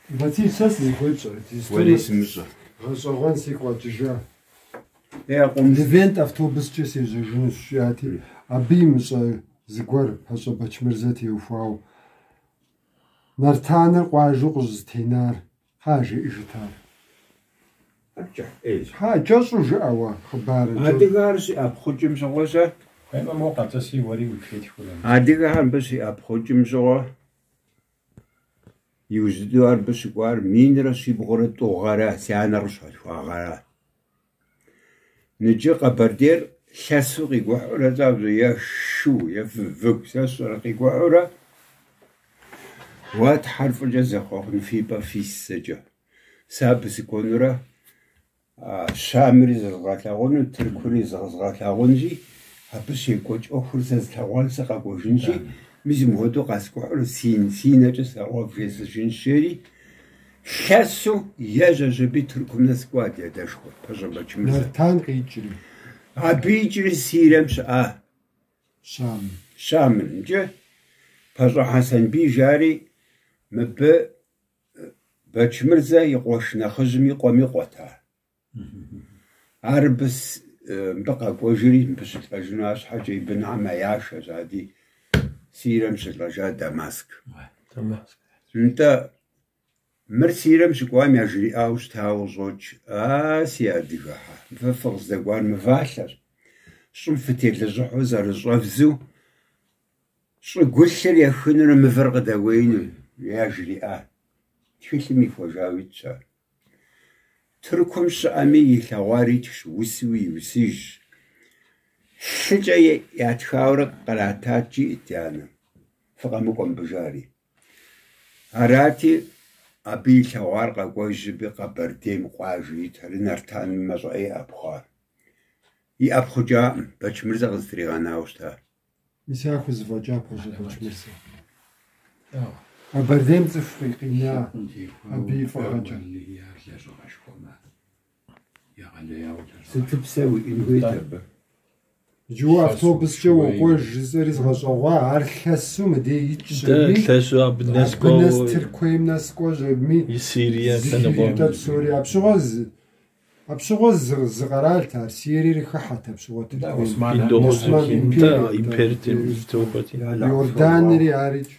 Батий, сэ сызыхуейр пщӏэрэт? Уэри сымыщӏэ. Гъэщӏэгъуэн сигу къэкӏыжа. Е, къум. Левент автобускӏэ сежьэжынущ, жиӏати, абы имыщӏэ зыгуэр Пащӏэ Бэчмырзэ теухуауэ. Нартаныр къуажэу къыщӏызэтенар, хьа жеӏэжыт ар. Ар кӏыхь ӏейщ. Хьа, кӏэщӏу жыӏэ уэ хъыбарыр. Адыгэхэр щиӏэпхъукӏым щыгъуэ-щэ? Хуеймэ, моуэ къэтӏыси, уэри уи-пхетхыурэ. Адыгэхэр мыбы щиӏэпхъукӏым щыгъуэ, иужь дыдэу ар мыбы щыкӏуар 1102 гъэра, си анэр къыщалъхуа гъэра. Ныджы Къэбэрдейр лъэсу къикӏухьурэ цӏабжьэ е шу, е выгу, сэ сщӏэрэ къикӏухьурэ, уэ Тхьэр фӏыкӏэ зэхъуэхъун фи пӏэ фис зэкӏэ. Сэ абы сыкӏуэнурэ Щамри зэзгъэлъагъуну, Тыркури зэзгъэлъагъунщи, абы щекӏуэкӏ ӏуэхур сэ слъэгъуан сыкъэкӏуэжынщи, мис мыхуэдэу къэскӏухьурэ си нэкӏэ слъэгъуа вжесӏэжынщ, жери лъэсу ежьэщ аби Тыркум нэс кӏуа ди адэшхуэ Пащӏэ Бэчмырзэ. Нартан къикӏри. Абы икӏри Сирием щыӏа. Щамым. Щамым. Иджы Пащӏэ Хьэсэнбий жари мыбы Бэчмырзэ и къуэш нэхъыжьым и къуэм и къуэт ар. Ар мыбы къэкӏуэжри, мыбы щылӏэжыну арщхьэкӏэ и бынхэм яшэщ ади Сирием щылӏэжа Дамаск. Нтӏэ, мыр Сирием щыкӏуам яжриӏауэ щытауэ къыщӏокӏ, А, си адыгэхьэ, фэ фыкъыздэкӏуар мывалъэщ, щӏым фытелэжьыхьу зэрыщӏэвдзу, Щӏыгулъыр ехынурэ мывэр къыдэуеину яжриӏа. Тхылъым ихуэжауэ итщ ар. Тыркум щыӏэми илъэгъуар итхщ, усэуи иусыжщ. Лъыкӏэ ятхаурэ къратат, жиӏэт ди анэм, фыкъэмыкӏуэ мыбы жари. Арати, абы илъэгъуар къэкӏуэжщ аби Къэбэрдейм къуажэ итэри Нартаным мащӏэӏей иӏэпхъуа. Иӏэпхъукӏакъым, Бэчмырзэ къызытригъэнауэ щыта. Мис ар хузэфӏэкӏа Пащӏэ Бэчмырзэ. Къэбэрдейм цӏыху къина абы и фӏыгъэкӏэ. Сытыпсэ уиӏэн хуейт абы? Иджы уэ автобускӏэ уокӏуэж жысӏэри згъэщӏэгъуа, ар лъэсу мыдей икӏщ Дэ аби, лъэсу абы нэс абы нэс кӏуэуэ Тыркуейм нэс кӏуэщ абыми, и Сирием лъэныкъуэм. зыхиубыдэ псори. Апщыгъуэ зы Апщыгъуэ зы къэралт ар, Сириери хыхьэт апщыгъуэ Тыркуейм. Индо Осман Нтӏэ, империет, империет зытехуэти. Иорданри арикӏ.